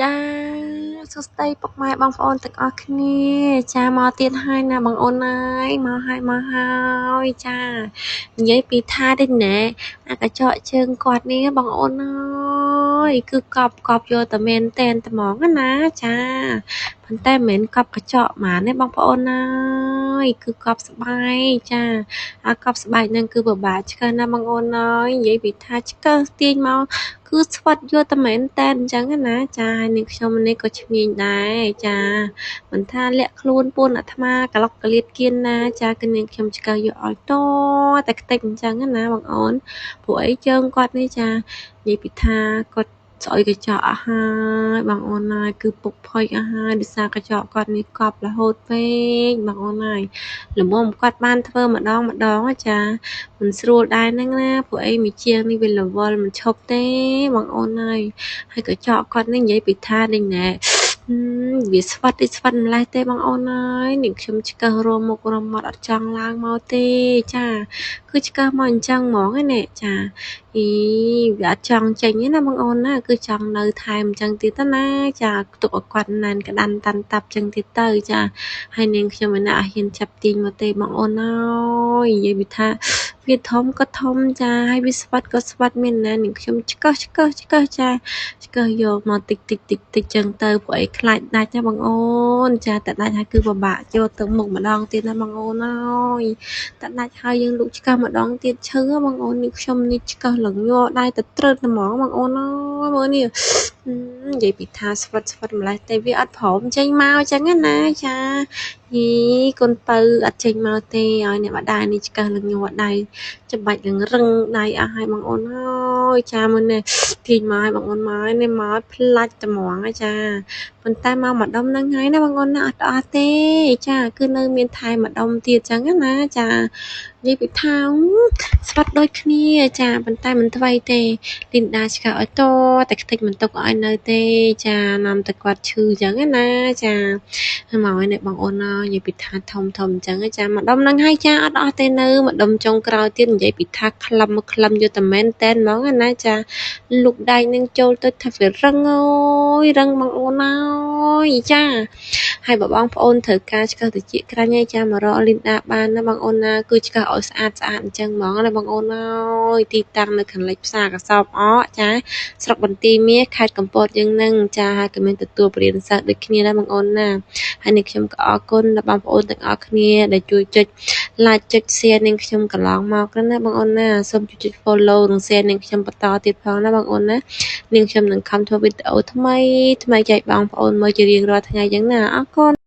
ចាសួស្តីពុកម៉ែបងប្អូនទាំងអស់គ្នាចាមកទៀតហើយណាបងអូនហើយមកហើយមកហើយចានិយាយពីថានេះណែអាកញ្ចក់ជើងគាត់នេះបងអូនហើយគឺកប់កប់យកតែមែនតែនត្មងណាចាប៉ុន្តែមិនមែនកប់កញ្ចក់ហ្មងទេបងប្អូនហើយគឺកប់ស្បែកចាអាកប់ស្បែកហ្នឹងគឺពិបាកឆ្កឹះណាបងអូនហើយនិយាយពីថាឆ្កឹះទាញមកគឺស្វិតយកតែមែនតែនអញ្ចឹងណាចាហើយនឹងខ្ញុំនេះក៏ឈ្នាញដែរចាមិនថាលាក់ខ្លួនពួនអាត្មាក្លុកកលៀតគៀនណាចាគឺនាងខ្ញុំឆ្កឹះយកឲ្យតតែខ្ទេចអញ្ចឹងណាបងអូនព្រោះអីជើងគាត់នេះចានិយាយពីថាគាត់ស្អុយកញ្ចក់អស់ហើយបងអូនហើយគឺពុកផុយអស់ហើយដោយសារកញ្ចក់គាត់នេះកប់រហូតពេកបងអូនហើយល្មមគាត់បានធ្វើម្ដងម្ដងចាមិនស្រួលដែរហ្នឹងណាព្រោះអីមួយជាងនេះវារវល់មិនឈប់ទេបងអូនហើយហើយកញ្ចក់គាត់នេះនិយាយពីថានេះណែវាស្វិតដូចស្វិតម្លេះទេបងអូនហើយនាងខ្ញុំឆ្កឹះរមុខរមាត់អត់ចង់ឡើងមកទេចាគឺឆ្កឹះមកអញ្ចឹងហ្មងណាចាអីវាអត់ចង់ចេញទេណាបងអូនណាគឺចង់នៅថែមអញ្ចឹងទៀតណាចាទុកឲ្យគាត់ណែនក្តាន់តាន់តាប់អញ្ចឹងទៀតទៅចាហើយនាងខ្ញុំឯណាអត់ហ៊ានចាប់ទាញមកទេបងអូនហើយនិយាយពីថាវាធំក៏ធំចាហើយវាស្វិតក៏ស្វិតមានណានាងខ្ញុំឆ្កឹះឆ្កឹះឆ្កឹះចាឆ្កឹះយកមកតិចតិចតិចតិចចឹងទៅព្រោះអីខ្លាចដាច់ណាបងអូនចាតែដាច់ហើយគឺពិបាកចូលទៅមុខម្ដងទៀតណាបងអូនហើយតែដាច់ហើយយើងលូកឆ្កឹះម្ដងទៀតឈឺបងអូននេះខ្ញុំនេះឆ្កឹះលងដៃទៅត្រើតហ្មងបងអូនអើយមើលនេះនិយាយពីថាស្វិតស្វិតម្លេះទេវាអត់ព្រមចេញមកចឹងណាចាយីកូនពៅអត់ចេញមកទេឲ្យអ្នកម្ដាយនេះឆ្កឹះលងដៃច្បាច់នឹងរឹងដៃអស់ហើយបងអូនហើយចាមើលនេះទាញមកឲ្យបងអូនមកនេះមកផ្លាច់ត្មងហើយចាប៉ុន្តែមកម្ដុំហ្នឹងហើយណាបងអូនណាអត់អស់ទេចាគឺនៅមានថែមម្ដុំទៀតចឹងណាចានិយាយពីថាស្វិតដូចគ្នាចាប៉ុន្តែមិនថ្វីទេលីនដាឆ្កឹះឲ្យតតែខ្ទេចមិនទុកឲ្យនៅទេចានាំតែគាត់ឈឺចឹងណាចាមកឲ្យអ្នកបងអូននិយាយពីថាធំធំអញ្ចឹងចាម្ដុំហ្នឹងហើយចាអត់អស់ទេនៅម្ដុំចុងក្រោយទៀតនិយាយពីថាក្លឹមក្លឹមយកតែមែនតែនហ្មងណាចាលុកដៃនឹងចូលទៅថាវារឹងអើយរឹងបងអូនអើយចាហើយបើបងប្អូនត្រូវការឆ្កឹះត្រចៀកក្រាញ់ឯចាមករកលីនដាបានណាបងអូនណាគឺឆ្កឹះឲ្យស្អាតស្អាតអញ្ចឹងហ្មងណាបងអូនអើយទីតាំងនៅខាងលិចផ្សារកសោបអកចាស្រុកបន្ទាយមាសខេត្តកំពតយើងនឹងចាហើយក៏មានទទួលបរិញ្ញាសិស្សដូចគ្នាដែរបងអូនណាហើយនេះខ្ញុំក៏អរគុណដល់បងប្អូនទាំងអស់គ្នាដែលជួយចុច like ចុច share នាងខ្ញុំកន្លងមកណាបងអូនណាសូមជួយចុច follow និង share នាងខ្ញុំបន្តទៀតផងណាបងអូនណានាងខ្ញុំនឹងខំធ្វើវីដេអូថ្មីថ្មីចែកបងប្អូនមើលជារៀងរាល់ថ្ងៃយ៉ាងណាអរគុណ។